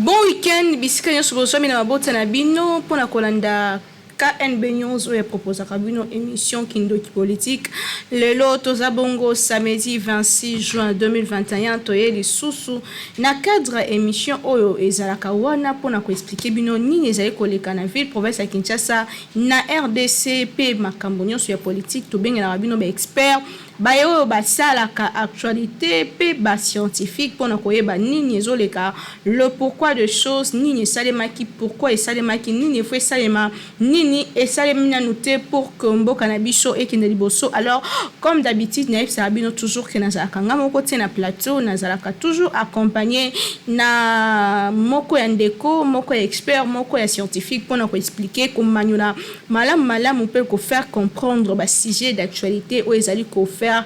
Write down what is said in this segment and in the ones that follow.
Bon week-end bisika nyonso bozwami na mabota na bino mpo na kolanda KNB News oyo eproposaka bino émission Kindoki Politique. Lelo toza bongo samedi 26 juin 2021, toye lisusu na cadre émission oyo ezalaka wana mpona koexpliquer bino nini ezali koleka na ville province ya Kinshasa, na RDC, mpe makambo nyonso ya politique. Tobengelaka bino baexpert baye oyo basalaka actualité mpe bascientifique mpona koyeba nini ezoleka, le pourquoi de choses, nini esalemaki, pourquoi esalemaki, nini efo esalema, nini esalemi nanu te pour que mboka na biso ekende liboso. Alors, comme d'habitude, nayebisaka bino toujours ke nazalaka nga moko te na plateau, nazalaka toujours accompagné na moko ya ndeko, moko ya expert, moko ya scientifique mpona koexpliquer, komanyola malamu malamu mpe kofaire comprendre basujet d'actualité oyo ezali kofaire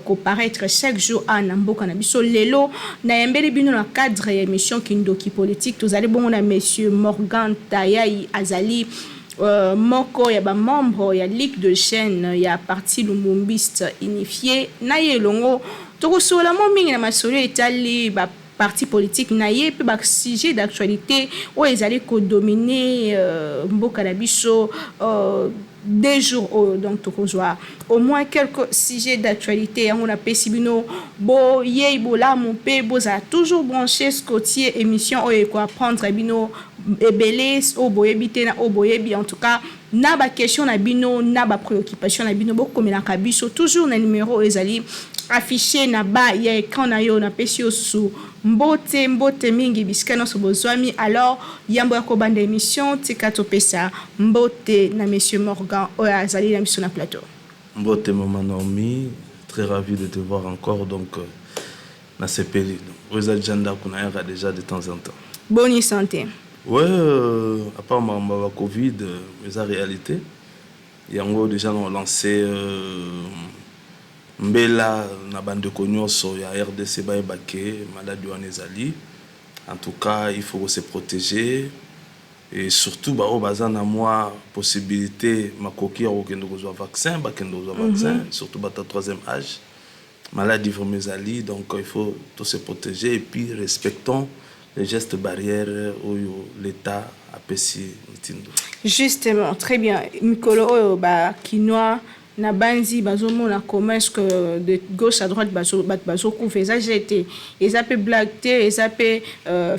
koparaître chaque jour a na mboka na biso. Lelo nayembeli bino na cadre ya émission Kindoki Politique, tozali bongo na monsieur Morgan Tayai, azali moko ya bamembre ya Ligue de Jeunes ya Parti Lumumbiste Unifié. Na ye elongo tokosolola mo mingi na masolo etali ba parti politique na ye mpe basujet d'actualité oyo ezali kodominer mboka na biso 2 jours oyo. Donc tokozwa au moins quelques sujets d'actualité. Yango napesi bino boyei bolamu mpe bozala toujours branché, scotché. Émission oyo ekoapprendre bino ebele oyo boyebi te na oyo boyebi. En tout cas, na baquestion na bino, na bapréoccupation na bino, bokomelaka biso toujours na numéro oyo ezali affiché na bas ya écran na yo. Napesi yo susu mbote, mbote mingi bisika nyonso bozwami. Alors, yambo ya kobanda émission, tika topesa mbote na monsieur Morgan oyo azali na biso na plateau. Mbote mama Naomi, très ravi de te voir encore. Donc nasepeli oyo eza déjà ndako, nayaka déjà de temps en temps. Boni santé? Ouais, à part makambo ya Covid, eza réalité yango déjà na lancé mbela na bandeko nyonso ya RDC bayeba ke maladie wana ezali. En tout cas, il faut se protéger et surtout baoyo baza na mwa possibilité, makoki ya kokende kozwa vaccin, bakende kozwa vaccin, surtout bato ya troisième âge. Maladie vraiment ezali, donc il faut tout se protéger et puis respectons les gestes barrières oyo l'État apesi mitindo. Justement, très bien. Mikolo oyo bakinois na banzi bazomona comment est-ce que de gauche à droite bato bazokufa. Eza jeu te, eza mpe blague te, eza mpe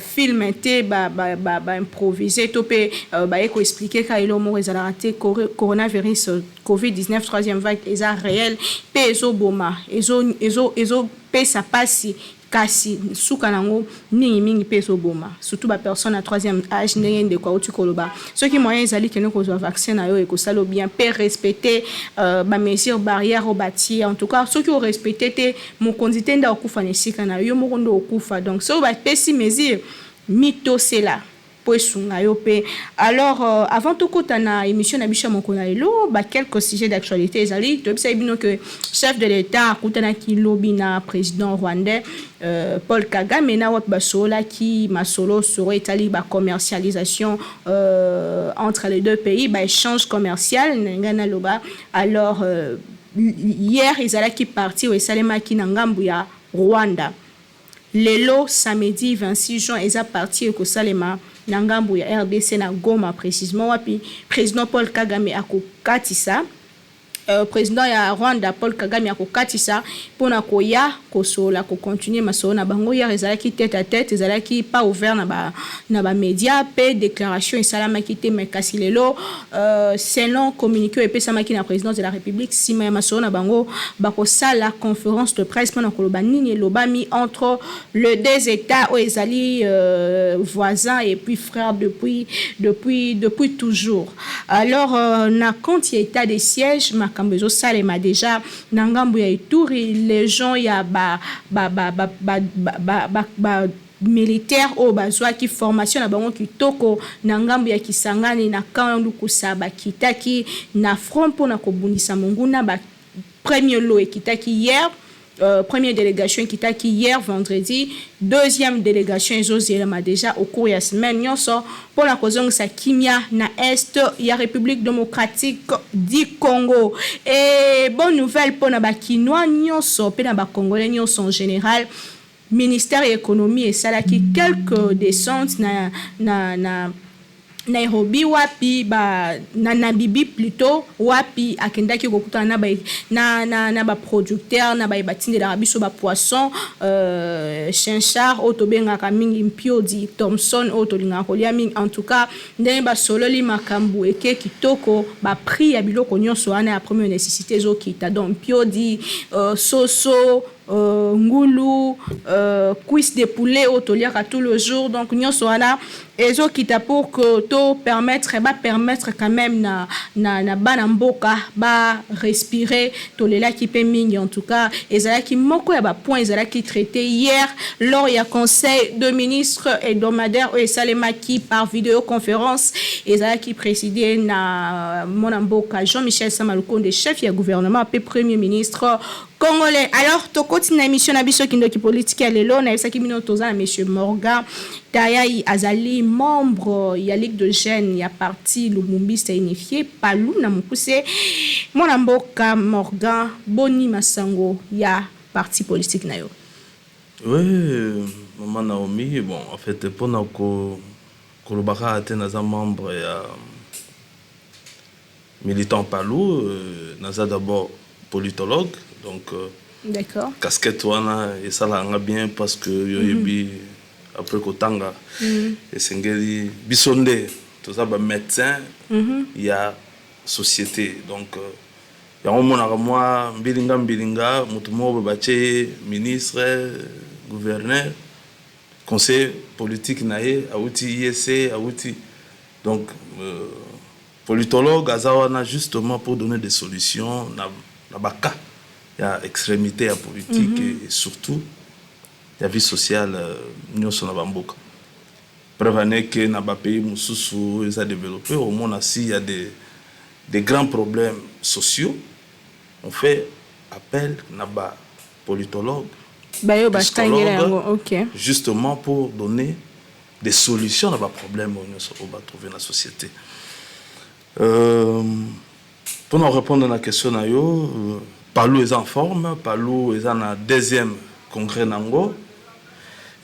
film te baimprovise to mpe baye koexpliquer ka eloko moko ezalaka te. Coronavirus, Covid-19, troisième vague, eza réel mpe ezoboma, ezopesa mpasi, kasi suka nango mingimingi mpe ezoboma, surtout bapersone ya troisième âge. Ndenge ndeko auti koloba, soki moyen ezali, kende kozwa vaccin na yo, ekosala bien mpe respecter bamesure barrière oyo batie. En tout cas, soki orespecter te, mokonzi te nde okufa na esika na yo, yo moko nde okufa. Donc soki bapesi mesure, mitosela mpo esunga yo mpe. Alors, avant tokɔta na émission na biso ya mokolo na lelo, ba quelques sujets d'actualité ezali. Toyebisaki bino ke chef de l'État akutanaki lobi na président rwandais Paul Kagame, na wapi basololaki masolo soro etali bacommercialisation entre les deux pays, baéchange commercial na ngai naloba. Alors, hier ezalaki parti oyo esalemaki na ngambu ya Rwanda. Lelo samedi 26 juin eza parti ekosalema na ngambu ya RDC, na Goma précisément, wapi président Paul Kagame akokatisa, président ya Rwanda Paul Kagame akokatisa mpona koya kosola, kocontinuer masolo na bango. Hier ezalaki tête à tête, ezalaki pas ouvert na bamédia mpe déclaration esalamaki te. Mais kasi lelo, selon communiqué oyo epesamaki na présidence de la République, nsima ya masolo na bango bakosala conférence de presse mpona koloba nini elobami entre les deux états oyo ezali voisins et puis frères depuis toujours. Alors, na compte ya état de siège, makambo ezosalema déjà na ngambo ya Ituri. Légion ya ba militaire oyo bazwaki formation na bango kitoko na ngambo ya Kisangani, na camp Lukusa, bakitaki na front mpona kobundisa monguna. Ba premier lot ekitaki hier, première délégation ekitaki hier vendredi, deuxième délégation ezozelama déjà au cours ya semaine nyonso mpona kozongisa kimia na est ya République démocratique du Congo. Et bonne nouvelle mpona bakinois nyonso mpe na bacongolais nyonso en général. Ministère ya économie esalaki quelques descentes na Nairobi, wapi ba na Namibie plutôt, wapi akendaki kokutana na ba na na, na ba producteur na ba batindelaka biso ba poisson chinchard oyo tobengaka mingi mpiodi, thomson oyo tolingaka kolia mingi. En tout cas, ndenge basololi makambo eke kitoko, ba prix ya biloko nyonso wana ya première nécessité ezokita. Donc mpiodi, soso, ngulu, cuisse de poulet oyo toliaka tout le jour, donc nyonso wana ezokita pour que to permettre, ba permettre quand même na bana mboka ba respirer. Tolelaki mpe mingi. En tout cas, ezalaki moko ya ba point ezalaki traité hier lors ya conseil de ministre hebdomadaire oyo esalemaki par vidéoconférence. Ezalaki présidé na mwana mboka Jean-Michel Sama Lukonde, chef ya gouvernement mpe premier ministre congolais. Alors, tokoti na émission na biso Kindoki Politique ya lelo. Nayebisaki bino toza na monsieur Morgan Tayai, azali membre ya ligue de jeunes ya parti Lumumbiste Unifié, PALU na mokuse. Mwana mboka Morgan, boni masango ya parti politique na yo? Oui, mama Naomi, bon, en fait, mpona koloba kaka te, naza membre ya militant PALU, naza d'abord politologue, donc casquette wana esalaka nga bien parce que yo yebi, après kotanga, esengeli biso nde toza ba médecin ya société. Donc yango omonaka mwa mbilinga mbilinga, motu moko boye batie ye ministre, gouverneur, conseiller politique na ye awuti IEC, awuti. Donc politologue aza wana justement pour donner des solutions na ba cas ya extrémité ya politique et surtout ya vie sociale nyonso na bamboka. Preuve ane ke na ba pays mosusu oyo eza développé, omona si y a des grands problèmes sociaux, on fait appel na ba politologue, bayo batangela yango, ok. justement pour donner des solutions na ba problème oyo nyonso oyo ba trouve na société. Mpona répondre na question na yo, PALU eza en forme. PALU eza na deuxième congrès nango.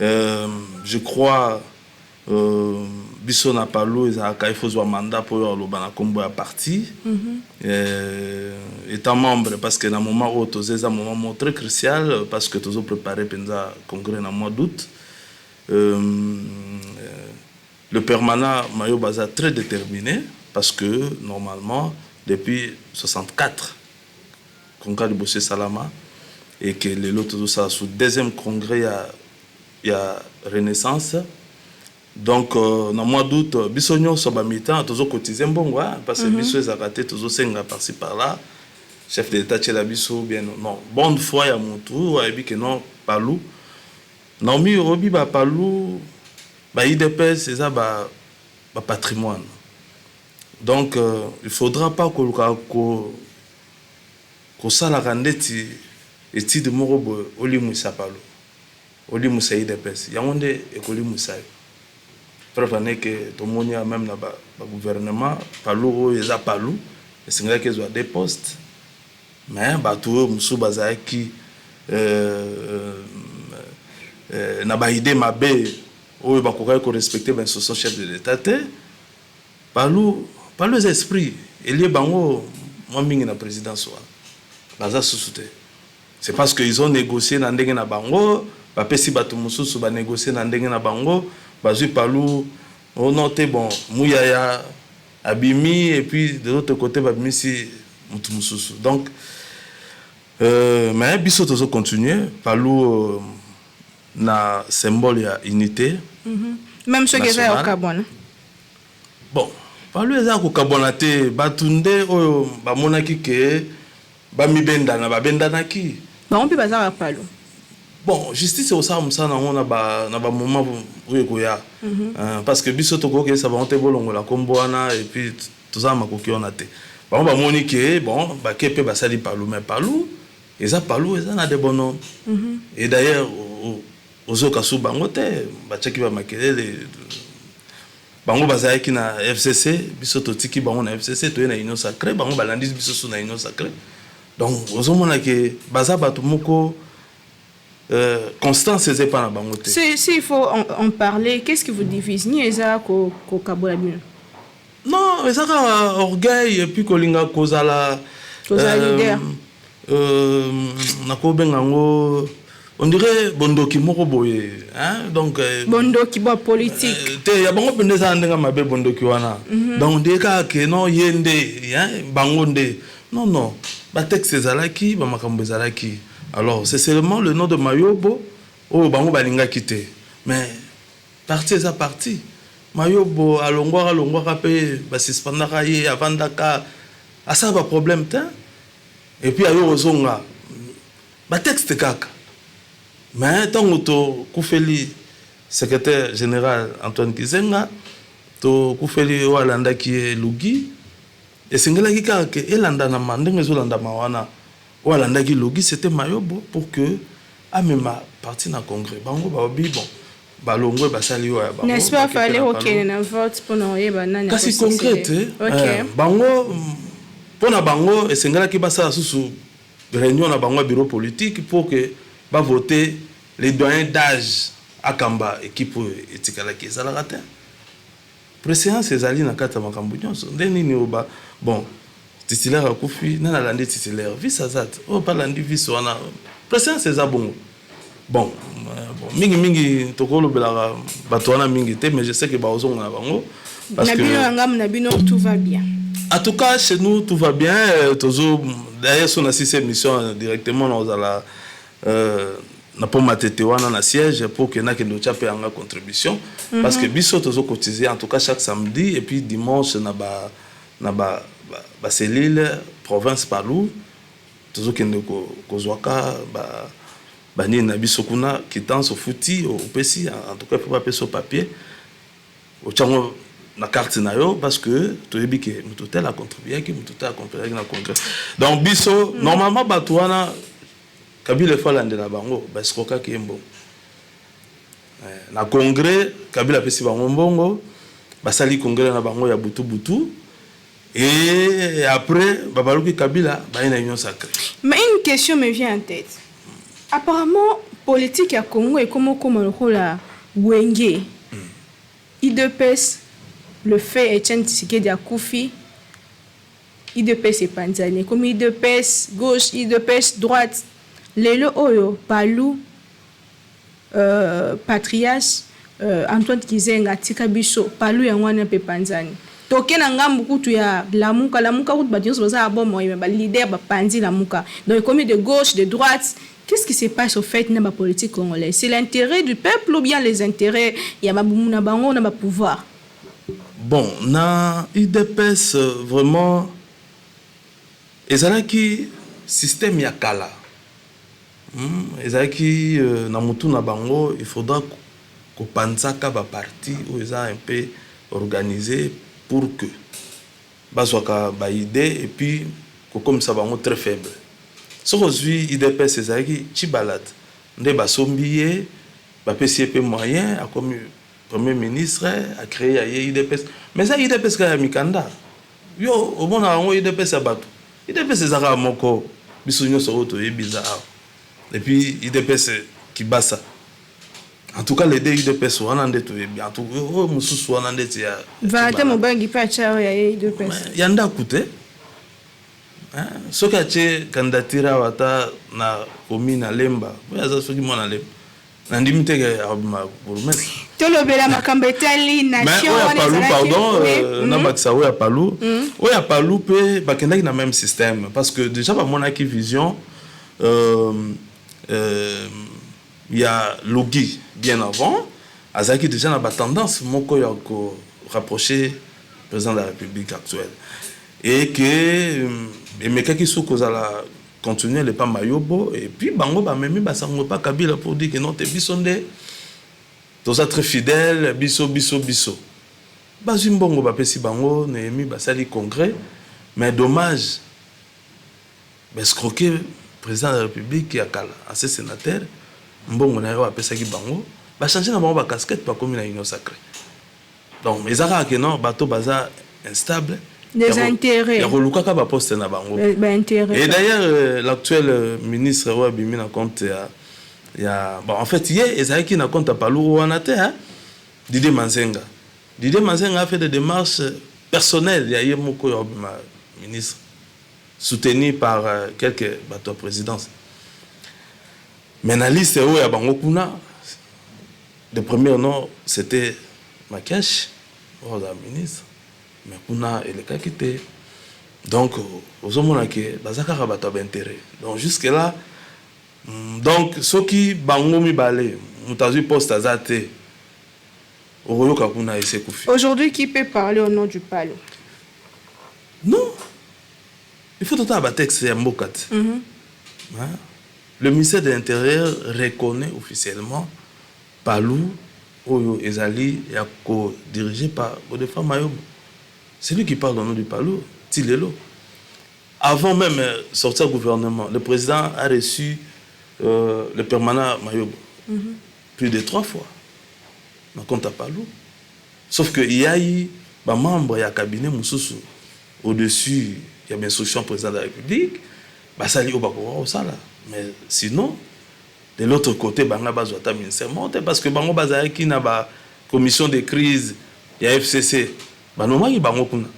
Je crois, biso na PALU ezalaka il faut zwa mandat mpo oyo aloba na nkombo ya parti étant membre, parce que na moment oyo toza, eza moment moko très crucial, parce que tozopréparer mpenza congrès na mois d'août. Le permanent Mayo baza très déterminé, parce que normalement depuis 64 congrès liboso esalama et que lelo tozosala sous deuxième congrès ya renaissance. Donc na mois d'août, biso nyonso ba militant tozokotize mbongo, parce que biso ezalaka te tozosenga par-ci par-là chef de l'état tiela biso bien. Non, bonne foi ya motu ayebi ke non, PALU, Naomi, oyebi, bapalu, ba UDPS eza ba patrimoine. Donc il faudra pas koluka kosalaka ndeti étude moko boye olimwisa PALU, olimwisa UDPS, yango nde ekolimwisa yo. Preuve ane ke tomoni ya même na ba gouvernement, PALU oyo eza PALU esengelaki ezwa des postes, mais bato oyo mosusu bazalaki na ba idée mabe oyo bakokaki korespecte ba instruction chef de l'état te. PALU, PALU eza esprit elie bango mwa mingi na présidence wana, baza susu te. C'est parce que ils ont négocié na ndenge na bango, bapesi bato mosusu banégocie na ndenge na bango, bazwi PALU. Oh non te, bon, Muyaya abimi et puis de l'autre côté babimisi motu mosusu. Donc mais biso tozocontinue PALU na symbole ya unité. Même soki eza ya kokabwana? Bon, PALU eza ya kokabwana te. Bato nde oyo bamonaki ke bamibendana, babendanaki. Bango mpe baza bapalu. Bon, justice ekosala mosala nango na ba moment oyo ekoya, parce que biso tokoki bango te bolongola nkombo wana et puis toza na makoki wana te. Bango bamoni ke bon, bake mpe basali PALU, mais PALU eza PALU, eza na de bonhomme. Et d'ailleurs ozoyoka su bango te batiaki bamakelele. Bango bazalaki na FCC, biso totiki bango na FCC, toye na Union Sacrée, bango balandi biso su na Union Sacrée. Donc ozomona ke baza bato moko. Constance eza epa na bango te. Si il faut en parler, qu'est-ce qui vous divise? Ni eza kokabola bino? Non, eza kaka orgueil et puis kolinga kozala kozala leader. Nakobenga yango, on dirait bondoki moko boye, hein? Donc bondoki bwa politique. Te, ya bango mpenza eza na ndenge mabe, bondoki wana. Donc on dirait kaka ke non, ye nde, hein, bango nde. Non, non, batexte ezalaki, bamakambo ezalaki. Alors c'est seulement le nom de Mayobo oyo bango balingaki te, mais parti eza parti. Mayobo alongwaka, alongwaka mpe basuspendaka ye, avandaka, asala baproblème te, et puis ayo kozonga, batexte kaka. Mais ntango tokufeli secrétaire général Antoine Kizenga, tokufeli oyo alandaki ye Lugi, esengelaki kaka ke elandanama ndenge ezolandama wana. Oyo alandaki Lugi, c'était Mayobo, pour que amema parti na congrès. Bango balobi bon, balongwe, basali oyo ya bango. N'est-ce pas, fallait okende na vote mpona oyeba nani? Kasi congrès te. Bango, mpona bango, esengelaki basala susu réunion na bango ya bureau politique pour que bavote les doyens d'âge akamba équipe oyo etikalaki. Ezalaka te, préséance ezali na kati ya makambo nyonso. Nde nini oyo ba bon, titulaire akufi, nani alandi titulaire? Vice aza te, oyo mpe alandi vice wana. Préséance eza bongo. Bon, mingimingi tokolobelaka bato wana mingi te, mais je sais que baozonga na bango. Parce na bino, na ngambo na bino, tout va bien? En tout cas, chez nous, tout va bien. Tozo d'ailleurs, so nasisi émission directement, na ozala na mpo Matete wana na siège pour que nakende otya mpe yanga contribution, parce que biso tozocotiser en tout cas chaque samedi et puis dimanche na ba cellule province Palu. Tozokende kozwaka ba banini na biso kuna, quittance, ofuti, opesi. En tout cas, faut bapesa papier, otyango na carte na yo, parce que toyebi ke moto tel acontribuaki, moto tel acontribuaki na congrès. Donc biso, normalement, bato wana Kabila efo alandela bango, baescroquaki ye mbongo na congrès. Kabila apesi bango mbongo, basali congrès na bango ya butu butu, et après babaluki Kabila, baye na Union sacrée. Mais une question me vient en tête. Apparemment, politique ya Congo ekoma okoma lokola Wenge. UDPS, le fait Etienne Tshisekedi akufi, UDPS epanzani, ekomi UDPS gauche, UDPS droite. Lelo oyo Palu, patriarche Antoine Kizenga atika biso, Palu yango wana mpe epanzani. Toke na ngambu kutu ya Lamuka. Lamuka kutu, bato nyonso baza ya bomoi, me baleader bapanzi Lamuka. Donc ekomi de gauche, de droite. Qu'est-ce qui se passe au fait na bapolitique congolaise? C'est l'intérêt du peuple ou bien les intérêts ya babumu na bango na bapouvoir? Bon, na UDPS, vraiment, ezalaki système ya kala. Ezalaki na mutu na bango, il faudra kopanzaka baparti oyo eza un peu organisé pour que bazwaka baidée et puis kokomisa bango très faible. Soki ozwi UDPS, ezalaki Tshibala nde basombi ye, bapesi ye mpe moyen, akomi premier ministre, acréé ya ye UDPS. Mais eza UDPS kaka ya mikanda. Yo omonaka yango UDPS ya bato? UDPS eza kaka moko, biso nyonso oyo toyebi eza awa. Et puis UDPS Kibasa. En tout cas, les deux UDPS wana nde toyebi. En tout cas, oyo mosusu wana ndeti ya Valentin Mobangi mpe atya oyo ya ye UDPS. Ya ndako te. Soki atie candidature awa, ata na commune ya Lemba, oyo aza soki mwana Lemba, nandimi te ke akobima bourgmestre. Tolobela makambo etali nation. Oyo ya Palu, pardon, nabakisa oyo ya Palu. Oyo ya Palu mpe bakendaki na même système, parce que déjà bamonaki vision ya Logi bien avant. Azalaki déjà na batendance moko ya korapprocher président de la République actuelle, et que emekaki soki kozala continuer epa Mayobo. Et puis bango bamemi basango epa Kabila pour dire que non, te, biso nde toza très fidèle, biso, biso, biso. Bazwi mbongo, bapesi bango Néhémie, basali congrès. Mais dommage, baescroquer président de la République ya kala, ancien sénateur, mbongo na ye oyo apesaki bango. Bachange na bango bacasquette, bakomi na Union sacrée. Donc eza kaka ke non, bato baza instable. Des intérêts. Ya kolukaka baposte na bango. Baintérêt. Et d'ailleurs, l'actuel ministre oyo abimi na compte ya Ya bon, en fait, ye ezalaki na compte ya Palu wana te, hein? Didier Manzenga, Didier Manzenga a fait des démarches personnelles ya ye moko ya obima ministre, soutenu par quelques bato ya présidence. Mais na liste oyo ya bango kuna, le premier nom, c'était Makesh oyo azala ministre, mais kuna elekaki te. Donc ozomona ke baza kaka bato ya baintérêt. Donc jusque là, donc soki bango mibale, moto azwi poste aza te, okoyoka kuna ese ekufi. Aujourd'hui, qui peut parler au nom du Palu? Non, il faut totala batexte ya mboka te. Hein? Le ministère de l'Intérieur reconnaît officiellement Palu oyo ezali ya kodirige par Godefroid Mayobo. C'est lui qui parle au nom du Palu ti lelo. Avant même sortir gouvernement, le président a reçu le permanent Mayobo plus de trois fois na compte ya Palu. Sauf que il y a eu bamembre ya cabinet mosusu au-dessus ya bainstruction président de la République, basali oyo bakoka kosala. Mais sinon, de l'autre côté, bango bazwa ata ministère moko te, parce que bango bazalaki na bacommission de crise ya FCC, banomaki bango kuna.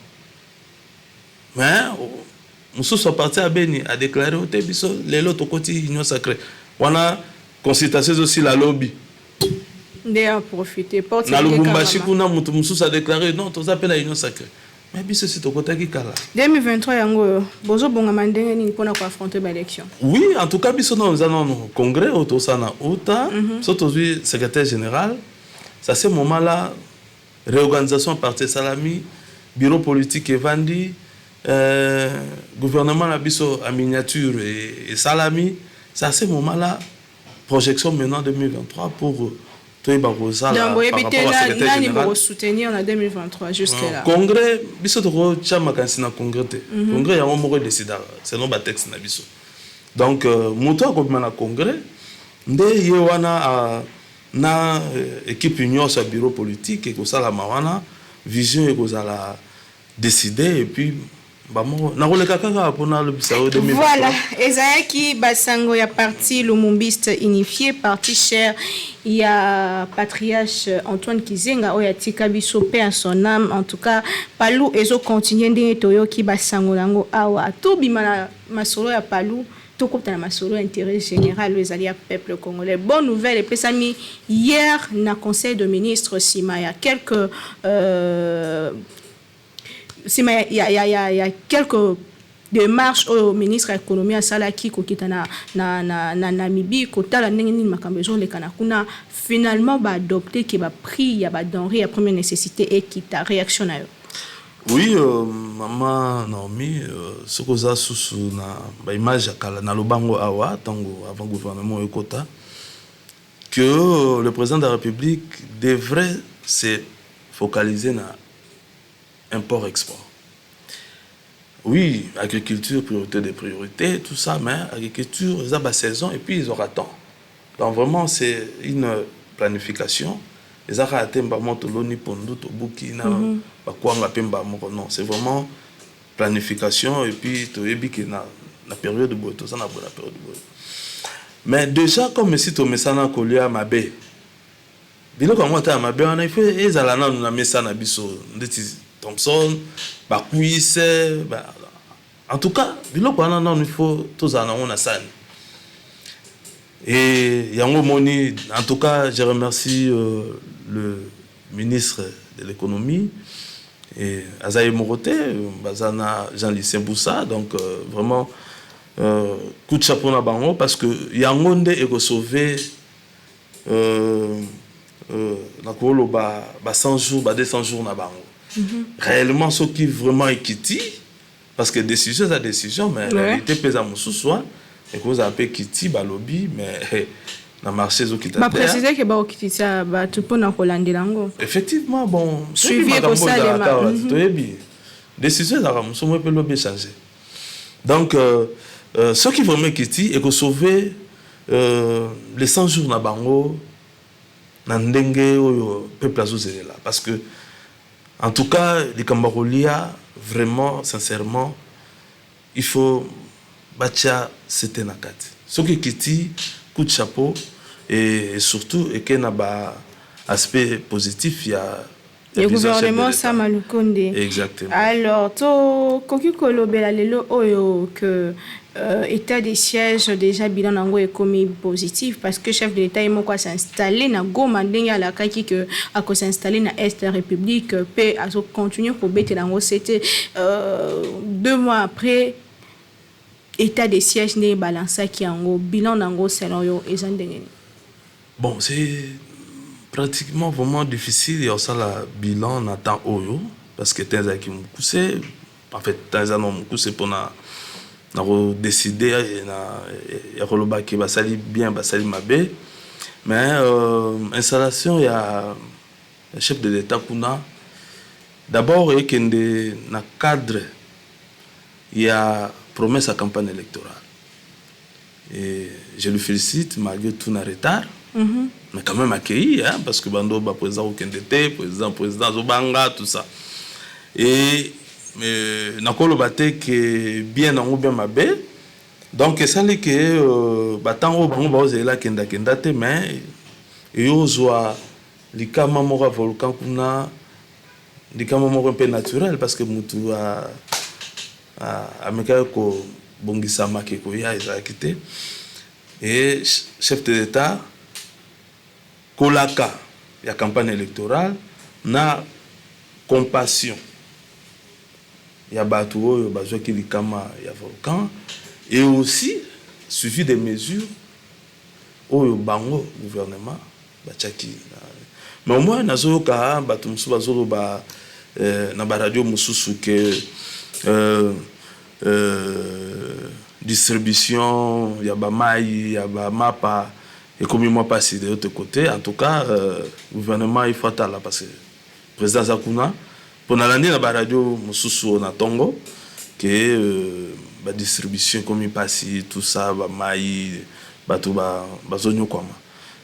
Mais mosusu aparti ya Beni adéclaré o te, biso lelo tokoti union sacrée wana, consultation ezosila lobi. Nde aprofite porte. Na Lubumbashi kuna, moto mosusu adéclaré: non, toza mpe na union sacrée. Mais biso si tokotaki kala. 2023 yango oyo, bozobongama ndenge nini mpona koaffronter baélection? Oui, en tout cas, biso nano eza nano congrès oyo tosala na uta. So tozwi secrétaire général, c'est à ce moment là réorganisation parti esalami, bureau politique evandi, gouvernement na biso en miniature esalami. C'est à ce moment là projection maintenant 2023 pour toyeba kozala. Donc boyebi te nani bokosoutenir na 2023 jusque là? Congrès, biso tokotya makanisi na congrès te. Congrès yango moko edécidaka selon batexte na biso. Donc moto akobima na congrès nde ye wana na équipe nyonso ya bureau politique ekosalama wana, vision ekozala décidé et puis bamoko nakoleka kaka mpona alobisa oyo. Voilà, ezalaki basango ya Parti Lumumbiste Unifié, parti cher ya patriarche Antoine Kizenga oyo atika biso, paix à son âme. En tout cas, Palu ezocontinue ndenge toyoki basango yango awa. Tobima na masolo ya Palu, tokota na masolo intérêt général oyo ezali ya peuple congolais. Bonne nouvelle epesami hier na conseil de ministre, nsima ya quelques nsima ya quelques démarches oyo ministre ya économie asalaki, kokita na Namibie, kotala ndenge nini makambo ezoleka na kuna. Finalement baadopte ke baprix ya badenrée ya première nécessité ekita. Réaction na yo? Oui, mama Naomi, soki oza susu na baimage ya kala, nalobango awa ntango avant gouvernement ekota que le président de la République devrait se focaliser na import export. Oui, agriculture, priorité des priorités, tout ça, mais agriculture eza basaison et puis ils aura temps. Donc vraiment, c'est une planification. Eza kaka te mbamo toloni pondu, tobuki na bakwanga mpe mba moko. Non, c'est vraiment planification et puis toyebi ke na période boye toza na boye, na période boye. Mais déjà, comme esi tomesana kolia mabe, biloko yango ata ya mabe wana, il faut ezala nanu na mesa na biso, ndeti Thomson, bacuisse ba, en tout cas biloko wana nanu il faut tozala nango na sani. Et yango moni, en tout cas, je remercie le ministre de l'Économie et aza ye moko te, baza na Jean Lucien Bussa. Donc vraiment, coup de chapeau na bango, parce que yango nde ekosauve nakoloba ba 100 jours, ba 200 jours na bango. Réellement, soki vraiment ekiti, parce que décision eza décision, mais réalité mpe eza mosusu. Ekozala mpe ekiti, balobi, mais na marché ezokita. Baprécise ke bakokitisa bato mpona kolandela yango. Effectivement, bon. Suivi ekosalema. Toyebi décision ezalaka mosusu mo mpe lobi échange. Donc soki vraiment ekiti, ekosauve les 100 jours na bango na ndenge oyo peuple azozelela, parce que en tout cas, likambo ya kolia, vraiment, sincèrement, il faut batia sete na kati. Soki ekiti, coup de chapeau. Et surtout eke na ba aspect positif ya le gouvernement Sama Lukonde. Exactement. Alors, tokoki kolobela lelo oyo que état de siège, déjà bilan nango ekomi positif, parce que chef de l'État ye moko as'installe na Goma, ndenge alakaki que akos'installe na Est ya République, mpe azocontinue kobetela yango. C'était 2 mois après état de siège, ndenge balansaki yango. Bilan nango, selon yo, eza ndenge nini? Bon, c'est pratiquement vraiment difficile ya kosala bilan na temps oyo, parce que temps ezalaki mokuse. En fait, temps eza na mokuse mpona na kodécider ya koloba ke basali bien, basali mabe. Mais installation ya chef de l'État kuna, d'abord ekende na cadre ya promesse ya campagne électorale, et je le félicite malgré tout na retard, mais quand même accueilli, hein, parce que bando ba président okende te, président azobanga, tout ça. Et nakoloba te ke bien nango, bien mabe. Donc esali ke batango oyo bango baozela akendakenda te, mais eyozwa likama moko ya volcan kuna, likama moko mpe naturel, parce que mutu amekaki kobongisa ke koya ezalaki te. Et chef de l'État kolaka ya campagne électorale na compassion ya bato oyo bazwaki likama ya volcan, et aussi suivi des mesures oyo bango gouvernement batiaki. Mais au moins nazoyoka bato mosusu bazoloba na baradio mosusu ke distribution ya bamai, ya bamapa ekomi mwa mpasi de l'autre côté. En tout cas, gouvernement, il faut atala, parce que président aza kuna. Mpo nalandi na baradio mosusu na ntongo ke badistribution ekomi mpasi, tout ça, bamai, bato bazonyokwama.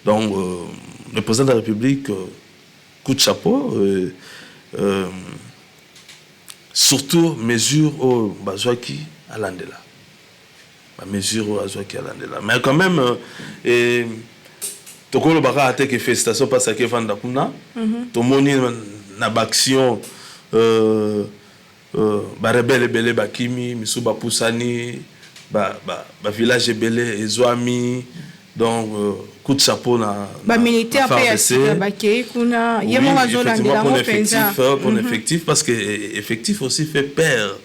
Donc le président de la République, coup de chapeau, surtout mesure oyo bazwaki, alandela bamesure oyo azwaki, alandela. Mais quand même, tokoloba kaka te ke félicitation, mpasi ake evanda kuna. Tomoni na baaction, barebele ebele bakimi, misu bapusani, bavillage ebele ezwami. Donc coup de chapeau na bamilitaire mpe ya sika bakei kuna, ye moko azolandela yango mpenza. Pour effectif, parce que effectif aussi fait peur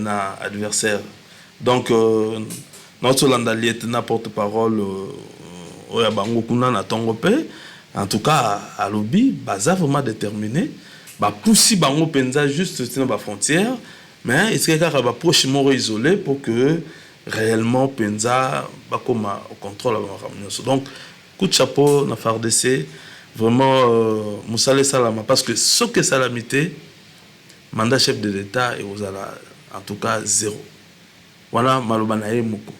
na adversaire. Donc naotolanda lieutenant porte parole oyo ya bango kuna na ntongo mpe, en tout cas alobi baza vraiment déterminé, bapusi bango mpenza juste tina bafrontière, mais etikaki kaka baproche moko isolé pour que réellement mpenza bakoma au contrôle ya bamakambo nyonso. Donc coup de chapeau na FARDC, vraiment, mosala esalama, parce que soki esalami te, mandat chef de l'État ekozala en tout cas zéro. Wana maloba na ye moko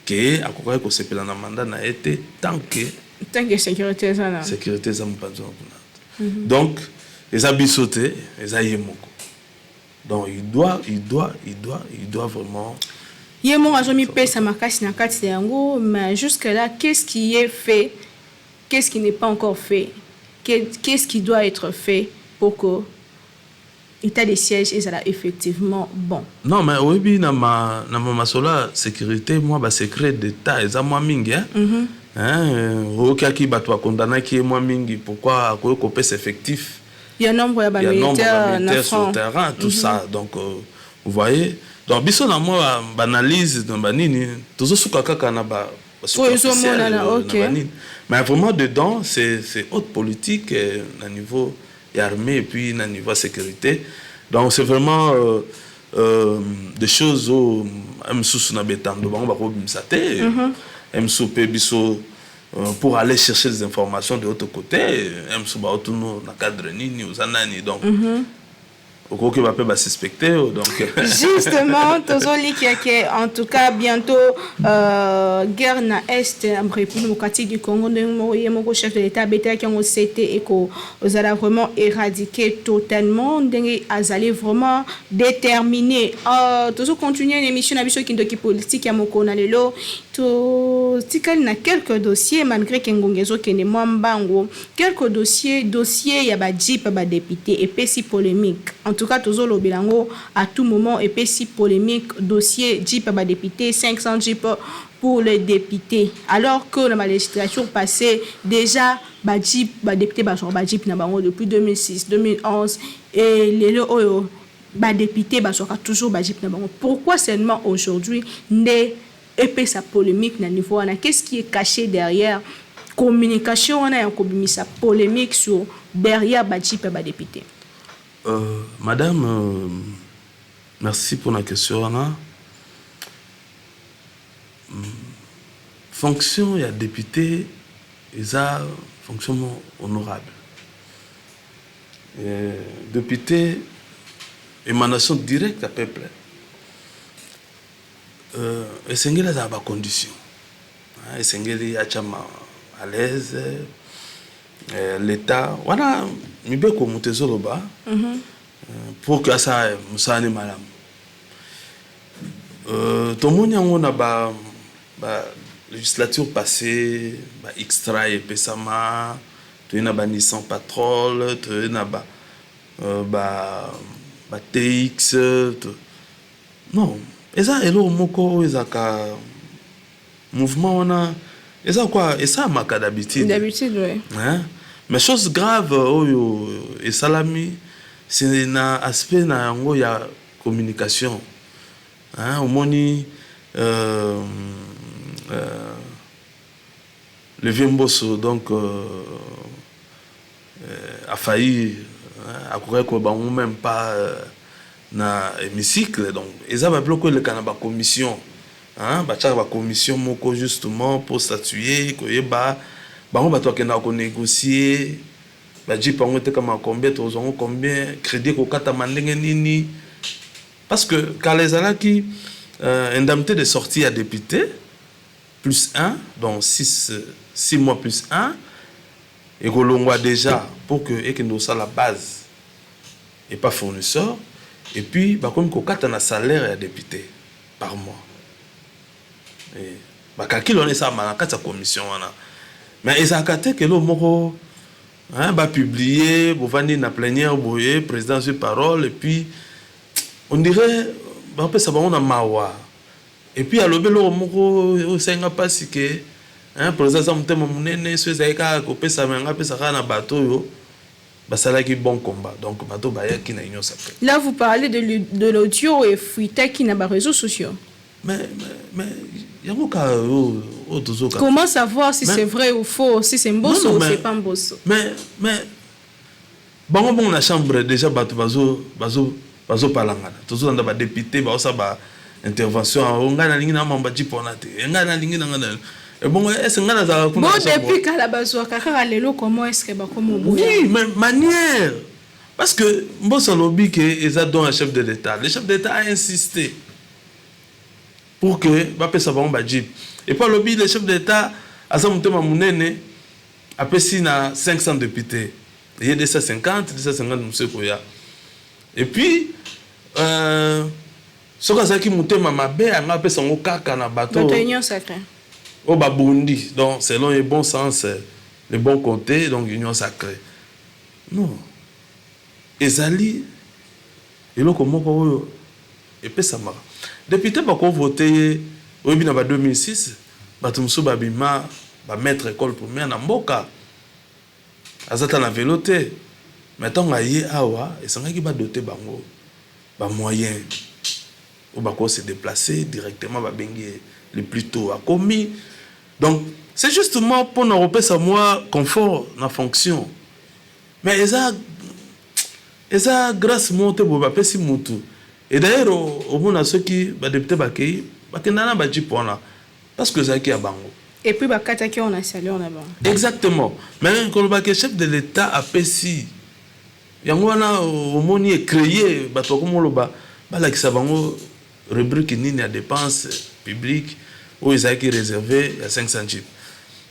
ke akokaki kosepela na mandat na ye te tant que tant que sécurité eza na sécurité eza mopanzi wana kuna. Donc eza biso te, eza ye moko. Donc il doit vraiment Ye moko azomipesa makasi na kati ya yango. Mais jusque là, qu'est-ce qui est fait? Qu'est-ce qui n'est pas encore fait? Qu'est-ce qui doit être fait pour que état de siège ezala effectivement bon? Non, mais oyebi, na ma masolo ya sécurité, mwa basecret d'état eza mwa mingi, hein? Hein, oyokaki bato bakondanaki ye mwa mingi, pourquoi akoki kopesa effectif ya nombre ya bamilitaire na sur terrain, tout ça. Donc vous voyez, donc biso na mwa baanalyse na banini, tozosuka kaka na ba oyo ezomonana, ok. Mais vraiment dedans, c'est haute politique, na niveau ya armée et puis na niveau ya sécurité. Donc c'est vraiment des choses oyo mosusu na betando bango bakobimisa te, mosusu mpe biso, pour aller chercher des informations de l'autre côté, mosusu baotunu na cadre nini, oza nani. Donc Okoki bape basuspecte yo, donc. Justement, tozolikia ke en tout cas bientôt guerre na Est ya République démocratique du Congo, ndenge moko ye moko chef de l'État abetelaki yango sete, ekozala vraiment éradiqué totalement, ndenge azali vraiment déterminé. Tozocontinue na émission na biso Kindoki Politique ya mokolo na lelo. Totikali na quelques dossiers, malgré ke ngonga ezokende mwa mbango. Quelques dossiers: dossier ya bajeep ya badéputé epesi polémique. En tout cas, tozolobela yango à tout moment, epesi polémique. Dossier jeep ya badéputé, 500 jeep pour les députés, alors que na balégislature passée déjà, bajeep, badéputé bazwaka bajeep na bango depuis 2006, 2011, et lelo oyo badéputé bazwaka toujours bajeep na bango. Pourquoi seulement aujourd'hui nde epesa polémique na niveau wana? Qu'est-ce qui est caché derrière communication wana ya kobimisa polémique sur derrière bajeep ya badéputé? Madame, merci pour la question wana. Fonction ya député eza fonction honorable. Député, émanation directe ya peuple, esengeli azala bacondition, esengeli atiama à l'aise. L'état wana, mibeko moto ezoloba pour que asala mosala ne malamu. Tomoni yango na ba législature passée, ba extra epesama, toye na ba Nissan Patrol, toye na ba TX. Non, eza eloko moko oyo ezalaka mouvement wana, eza quoi, esalamaka d'habitude. D'habitude, ouais. Hein? Mais chose grave oyo esalami, c'est na aspect na yango ya communication, hein? Omoni le vieux Mboso, donc a failli, akokaki koyeba bango même pas na hémicycle. Donc eza babiloko eleka na bacommission, batiaka bacommission moko justement pour statuer, koyeba bango bato bakendaka konégocier bajeep yango etekama combien, tozwa yango combien, crédit ekokatama ndenge nini. Parce que kala ezalaki indemnité de sortie ya député plus 1, donc 6 mois plus 1 ekolongwa déjà pour que ekende kosala base et pas fournisseur. Et puis bakomi kokata na salaire ya député par mois. Bacalcul wana esalama na kati ya commission wana, mais ezalaka te kelo moko bapublie, bovandi na plénière boye, président azwi parole et puis on dirait bapesa bango na mawa. Et puis alobi eloko moko oyo esalinga mpasi ke président aza motema monene. So ezalaki kaka kopesama yango, apesa kaka na bato oyo basalaki bon combat, donc bato bayaki na Union sacrée. Là, vous parlez de l'audio efuitaki na baréseaux sociaux. Mais yango kaka oyo tozoka. Comment savoir si c'est vrai ou faux, si c'est Mboso ou c'est pas Mboso? Mais bango bongo na chambre déjà, bato bazopalangana, tozolanda badéputé baosala baintervention: ngai nalingi na mamba jeep wana te, ngai nalingi na ngai. Ebongo ese ngai nazalaka kuna? Bon, depuis kala bazwaka kaka, lelo comment est ce que bakoma? Oui, mais manière, parce que Mboso alobi ke eza don ya chef de l'État. Le chef de l'État a insisté pour que bapesa bango bajeep. Et puis alobi le chef de l'État aza motema monene, apesi na 500 députés, ye 250, 250 mosusu ekoya. Et puis soki azalaki motema mabe, yango apesa yango kaka na bato oyo babundi, donc selon le bon sens, le bon côté, donc Union sacrée. Non, ezali eloko moko oyo epesamaka député, bakovote ye. Oyebi na ba 2006, bato mosusu babima bamaître école primaire na mboka, aza ta na velo te, mais ntango aye awa, esangaki badote bango bamoyen oyo bako se déplacer directement. Babengi ye le plus tôt, akomi. Donc c'est justement mpona kopesa mwa confort na fonction, mais eza grâce moko te boye bapesi mutu. Et d'ailleurs, omona soki badéputé bakei, bakenda na bajeep wana parce que ezalaki ya bango. Et puis bakataki wana salaire na bango. Exactement. Mais kolobaki chef de l'État apesi Yango wana omoni ecréer bato bakomoloba, balakisa bango rubrique nini ya dépense publique oyo ezalaki réservé ya 500 jeep.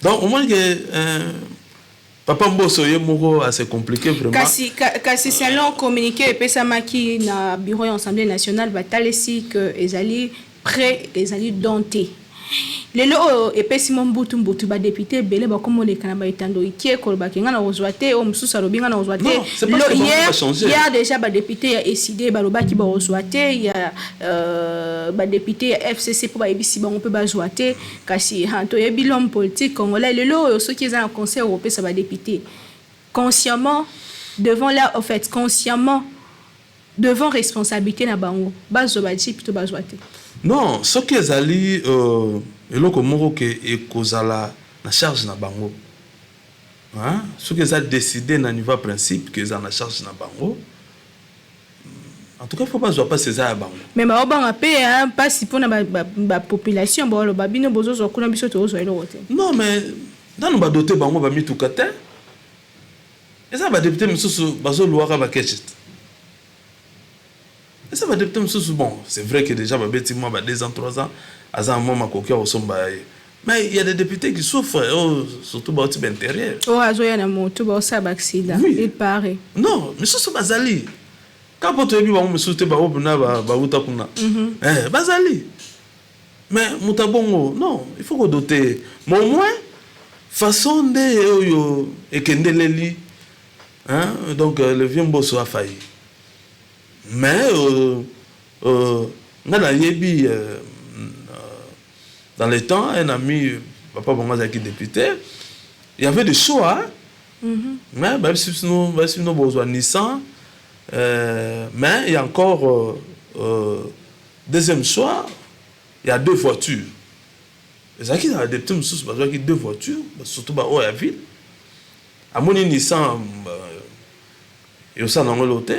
Donc omoni ke papa Mboso ye moko assez compliqué vraiment. Kasi selon communiqué epesamaki na bureau ya Assemblée nationale, batalisi ke ezali prêt, ezali don te. Lelo oyo epesi mo mbutu mbutu, badéputé ebele bakomoleka na baetando ikie kolobaki nga na kozwa te, oyo mosusu alobi nga na kozwa te. Hier déjà, badéputé ya ECiDé balobaki bakozwa te, ya badéputé ya FCC mpo bayebisi bango mpe bazwa te. Kasi toyebi l'homme politique congolais. Lelo oyo, soki eza na conseil okopesa badéputé consciemment devant là, en fait consciemment devant responsabilité na bango, bazwa bajeep to bazwa te? Non, soki ezali eloko moko ke ekozala na charge na bango, hein? Soki eza décidé na niveau ya principe ke ezala na charge na bango, en tout cas faut bazwa mpasi, eza ya bango. Mais baobanga mpe mpasi mpona bapopulation, baoloba bino bozozwa kuna, biso tozozwa eloko te. Non, mais nanu badote bango bamituka te. Eza badéputé mosusu bazoluwaka bakeshe te. Eza badéputé mosusu, bon, c'est vrai que déjà babeti mwa ba 2 ans, 3 ans, aza mwa makoki ya kosomba ye, mais il y a des députés qui souffrent, oh, surtout bauti baintérieur. Oyo azoya na moto, baosala baaccident. Oui. Il paraît. Non, misusu bazali kaka mpo toyebi bango, misusu te, bango mpena bauta kuna. Bazali, mais moto abongo, non, il faut kodote, mais au moins façon nde oyo ekendeleli, hein? Donc le vieux Mboso a failli, mais nga nayebi dans le temps, un ami, papa bango azalaki député, il y avait des choix, hein? Mais bayebisi bino bozwa Nissan, mais il y a encore deuxième choix, il y a deux voitures. Ezalaki na badéputé mosusu bazwaki deux voitures, surtout baoyo ya ville. Amoni Nissan esala nango eloko te.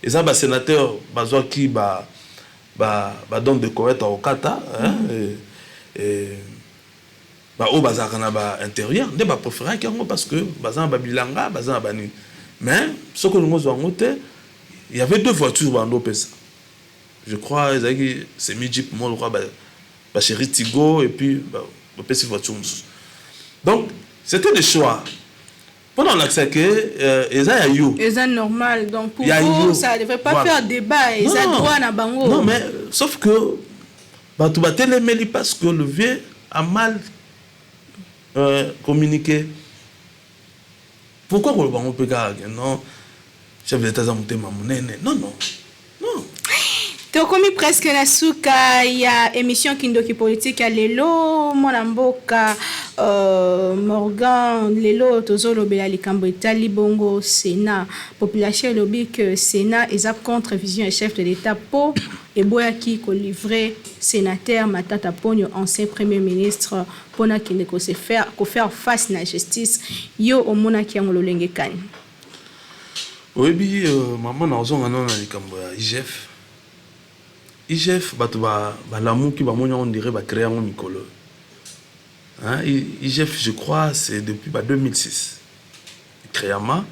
Eza basénateur bazwaki badon de collecte akokata, baoyo bazalaka na baintérieur nde bapréféraki yango parce que baza na babilanga, baza na banini. Mais soki olingi ozwa yango te, il y avait deux voitures bando opesa, je crois ezalaki semi jeep moko lokwa baChery Tiggo, et puis bapesi voiture mosusu. Donc c'était des choix mpona olakisa ke eza ya yo. Eza normal. Donc pour vous, ça devrait pas faire débat, eza droit na bango. Non, mais sauf que bato batelemeli parce que le vieux a mal communiqué. Pourquoi koloba bango mpe kaka non, chef d'État aza motema monene? Non, non, non. Tokomi presque na suka ya émission Kindoki Politique ya lelo. Mwana mboka Morgan, lelo tozolobela likambo etali bongo Sénat. Population elobi ke Sénat eza contre vision ya chef de l'État mpo eboyaki kolivrer sénateur Matata Ponyo, ancien premier ministre, mpona akende kofaire face na justice. Yo omonaki yango lolenge kani? Oyebi, mama, na ozonga nano na likambo ya IGF. IGF, bato balamuki, bamoni yango, ndire bacréé yango mikolo. Hein? IGF, je crois c'est depuis ba 2006 créama,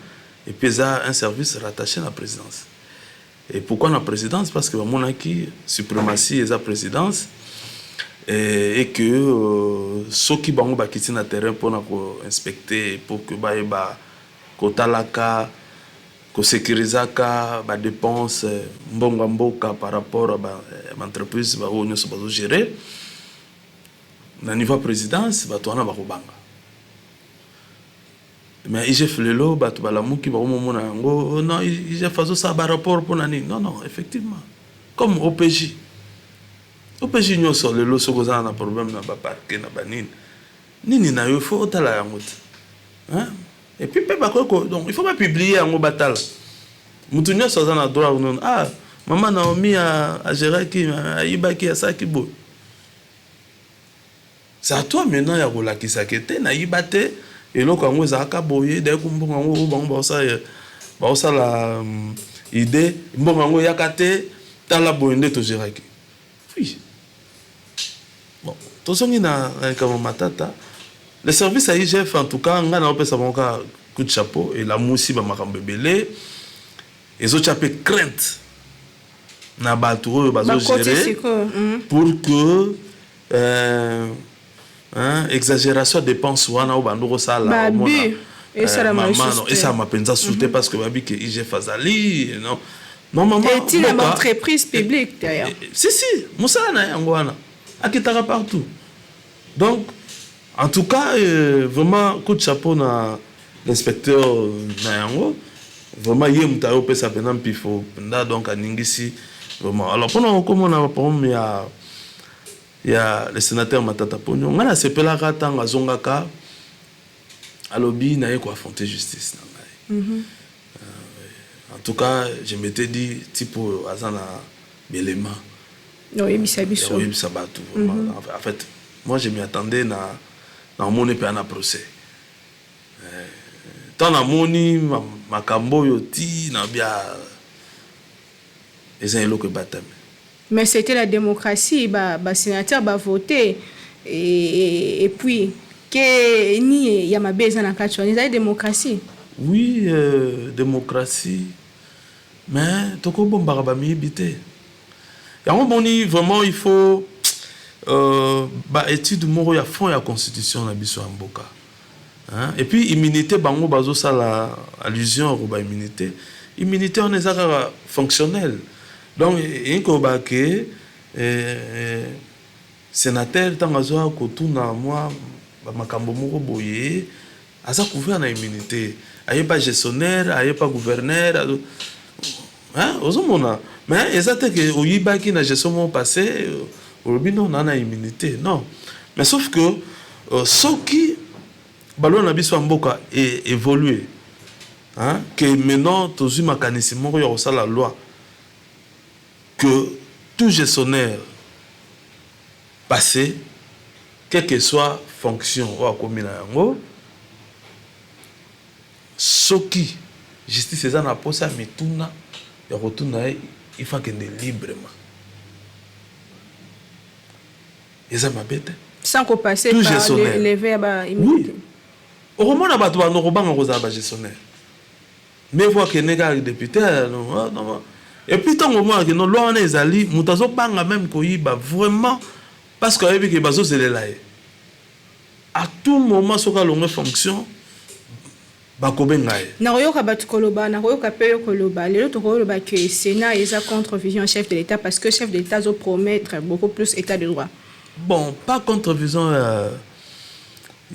et puis eza un service rattaché à la présidence. Et pourquoi la présidence? Parce que bamonaki suprématie eza présidence et que soki bango bakiti na terrain mpona koinspecter, pour que bayeba kotalaka, kosécurisaka badépense, mbongo ya mboka par rapport à baentreprise baoyo nyonso bazogérer na niveau ya présidence, bato wana bakobanga. Mais IGF, lelo bato balamuki, bakomomona yango, non, IGF azosala barapport mpona nini? Non, non, effectivement, comme OPJ, OPJ nyonso lelo, soki ozala na problème na baparquet na banini nini na yo, il faut otala yango te, hein? Et puis mpe bakoki, donc il faut bapublier yango, batala, motu nyonso aza na droit. Nono, ah, mama Naomi agéraki, ayibaki, asalaki boye, c'est à toi maintenant ya kolakisaka te nayiba te, eloko yango ezalaka boye. Daye mbongo yango oyo bango baosala idée, mbongo yango eyaka te, tala boye nde togéraki. Oui, bon, tozongi na likambo Matata. Le service ya IGF, en tout cas ngai naopesa bango kaka coup de chapeau. Elamusi bamakambo ebele. Ezotya mpe crainte na bato oyo bakoti bazogérer sikoyo. Pour que hein, exagération ya dépense wana oyo bando kosala, Babu, omona, esalama mama, lisusu non, te. Esalama mpenza su te, parce que babi ke IGF azali, non, normalement etina mboka- baentreprise publique d'ailleurs. Si, si, mosala na yango wana, akitaka partout. Donc en tout cas, vraiment coup de chapeau na l'inspecteur na yango. Vraiment, ye moto ayopesa mpenza mpifo mpenza, donc aningisi vraiment. Alors, mpona okomona problème ya le sénateur Matata Ponyo, ngai nasepelaka ntango azongaka, alobi naye koaffronter justice na ngai. En tout cas, je m'étais dit, type oyo aza na belema oyebisa biso. Oyebisa bato vraiment. En fait, moi, je m'y attendais na namoni mpe ana procès. Ntango namoni makambo oyo ti na bia, eza eloko ebatami. Mais c'était la démocratie, basénateur bavote et puis ke ni ya mabe eza na kati wana, ezali démocratie. Oui, démocratie, mais tokobombaka bamiyibi te. Yango moni, vraiment, il faut baétude moko ya fond ya constitution na biso ya mboka, hein? Et puis immunité, bango bazosala allusion ko baimmunité. Immunité wana eza kaka fonctionnel. Donc eyingi koloba ke sénateur, ntango azwa kotuna mwa bamakambo moko boye, aza couvert na immunité. Aye pa gestionnaire, aye pa gouverneur, hein, ozomona. Mais eza te ke oyibaki na gestion moko passé, olobi non, na immunité, non. Mais sauf que soki baloi na biso ya mboka évolue, hein, que maintenant tozwi makanisi moko ya kosala loi que tout gestionnaire passé, quelle que soit fonction oyo akomi na yango, soki justice eza na posa ya mituna ya kotuna ye, il faut akende librement, eza mabe te. Sans kopasser Tout par gestionnaire. Lever ya baimmunité. Oui, okomona bato bando kobanga kozala bagestionnaire, mais vo akende kaka député, non, ah, non. Et puis ntango omonaka no loi wana ezali, moto azobanga même koyiba vraiment, parce que ayebi ke bazozelela ye à tout moment. Soki alongwe fonction, bakobenga ye. Nakoyoka bato koloba, nakoyoka mpe yo koloba. Lelo tokoloba ke Sénat eza contre vision chef de l'État, parce que chef de l'État azopromettre beaucoup plus état de droit. Bon, pas contre vision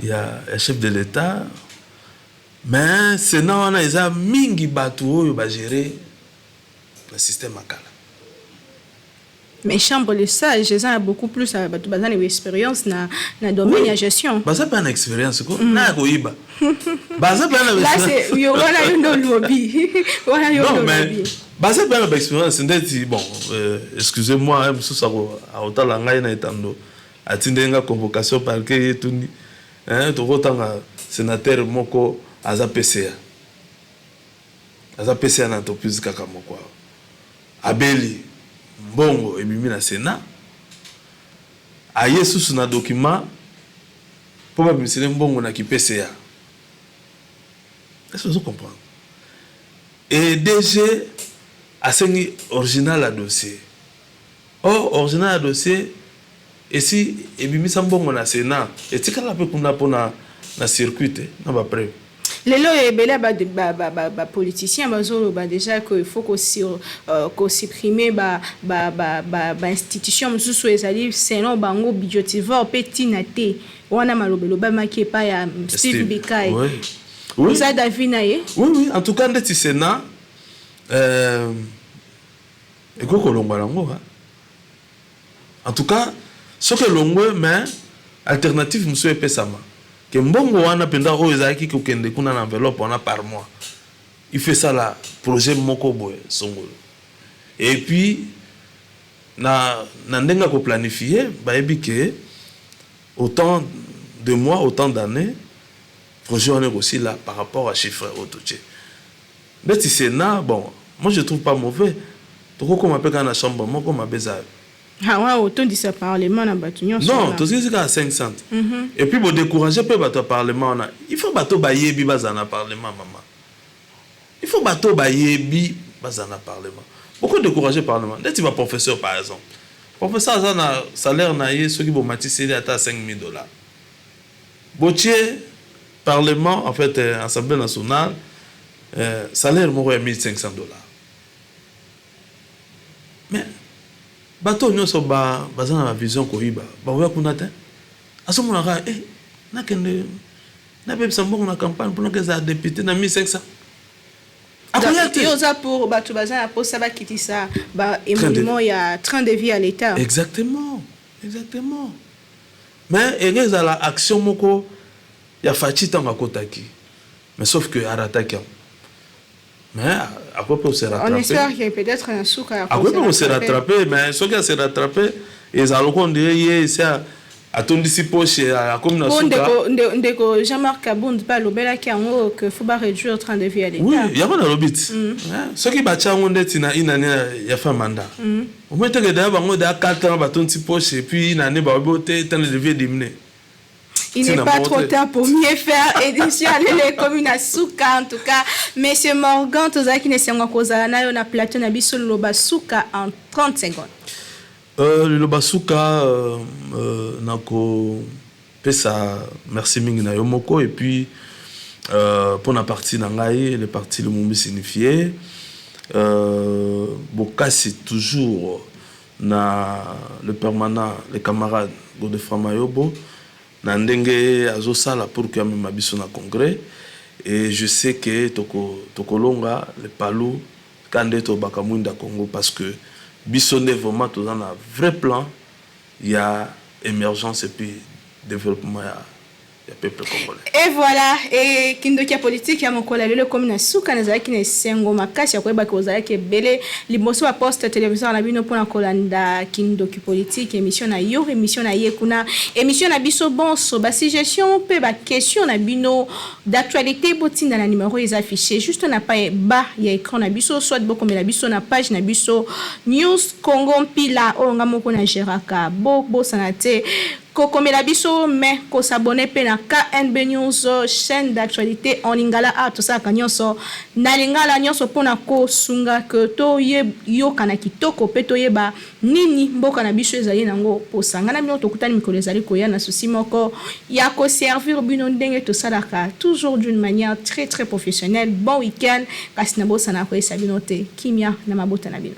ya chef de l'État, mais Sénat wana eza mingi bato oyo bagere na système ya kala. Mais chambre de sage eza na beaucoup plus ya bato baza na expérience na domaine ya gestion. Baza mpe na expérience ko na ya koyiba, baza mpe na Là, c'est yo wana, yo nde olobi wana, yo nde Non, mais olobi. Baza mpe na baexpérience ndeti, bon, excusez-moi, mosusu akotala ngai na etando, atindeli nga convocation parquet, ye tuni, tokotanga sénateur moko aza PCA, aza PCA na entreprise kaka moko awa, abeli mbongo ebimi na Sénat, aye susu na document mpo babimisele mbongo na kiPCA. Est-ce que ozo comprendre? Et DG asengi original ya dossier. Or original ya dossier esi ebimisa mbongo na Sénat, etikala mpe kuna mpona na circuit te na bapreuve. Lelo oyo, ebele ya bapoliticien bazoloba déjà que il faut kosupprimer bainstitution mosusu ezali selon bango budgétivore mpe ntina te. Wana maloba elobamaki epai ya Steve Bikai. Oui. Oza d'avis na ye? Oui, en tout cas ndeti Sénat, ekoki kolongwa nango, hein. En tout cas, soki elongwe, mais alternative mosusu epesama ke mbongo wana mpenza oyo ezalaki kokende kuna na enveloppe wana par mois, il fait esala projet moko boye songolo. Et puis na ndenge ya koplanifie, bayebi ke autant de mois, autant d'années, projet wana ekosila par rapport à chiffre oyo totie. Ndeti Sénat, bon, moi, je trouve pas mauvais. Tokokoma mpe kaka na chambre moko, mabe eza? Awa otondisa parlement na bato nyonso. Non. Wana. Tozikisi kaka 500 et puis bodécourage mpe bato ya parlement wana. Il faut bato bayebi bazala na parlement, mama. Il faut bato bayebi Bazala na parlement, boko décourager parlement. Neti baprofesseur par exemple, professeur aza na salaire na ye, soki bomatiseli ata 5000 $, botie parlement, en fait Assemblée nationale, salaire moko ya 1500 $, mais bato nyonso baza na bavision koyiba, bakoya kuna te. Azomona kaka nakende nabebisa mbongo na campagne mpona kezala député na 1500. Akoya te. Yo oza pour bato baza na mposa bakitisa baémolument ya train de vie ya l'État. Exactement, mais enge ezala action moko ya Fatshi ntango akotaki, mais sauf que arataki yango, mais akoki mpe kose rattraper. On espère que peut-être na suka. Akoki mpe kose rattraper, mais soki ase rattraper, ezala lokola ondire ye esi atondisi poche, akomi na suka. Ndeko Jean-Marc Kabund mpe alobelaki yango que faut baréduire train de vie ya l'État. Oui, yango nalobi ti soki batia yango ndeti na une année ya fin mandat, omoi teke deya bango deya 4 ans batondisi poche, et puis une année baobi te train de vie diminuer. Il n'est pas trop tard pour mieux faire. Édition lelo ekomi na suka. En tout cas, Monsieur Morgan, tozalaki na esengo kozala na yo na plateau na biso. Liloba suka en 30 secondes. Liloba suka, nakopesa merci mingi na yo moko et puis mpona parti na ngai, le parti Lumumbi signifié, bokasi toujours na le permanent, le camarade Godefroid Mayobo, na ndenge azosala pour que amema biso na congrès. Et je sais que tokolonga le palu ka nde tobaka mwinda Congo, parce que biso nde vraiment toza na vrai plan ya émergence et puis développement ya peuple congolais. Et voilà, e kindoki ya politike ya mokolo ya lelo ekomi na suka. Nazalaki na esengo makasi ya koyebaki ozalaki ebele liboso baposte téléviseur na bino mpona kolanda kindoki politique, émission na yo, émission na ye kuna, émission na biso bonso. Basuggestion mpe baquestion na bino d'actualité, botinda na numéro eza affiché juste na pa bas ya écran na biso, soit bokomela biso na page na biso News Congo Mpila, oyo nga moko na géraka. Bobosana te kokomela biso, mais kos'abonner mpe na KNB News, chaîne d'actualité en lingala. A tosalaka nyonso na lingala, nyonso mpona kosunga ke toyokana kitoko mpe toyeba nini mboka na biso ezali nango posa. Ngai na bino tokutani mikolo ezali koya na souci moko ya koservir bino ndenge tosalaka toujours, d'une manière très très professionnelle. Bon week-end, kasi nabosana koyesa bino te, kimia na mabota na bino.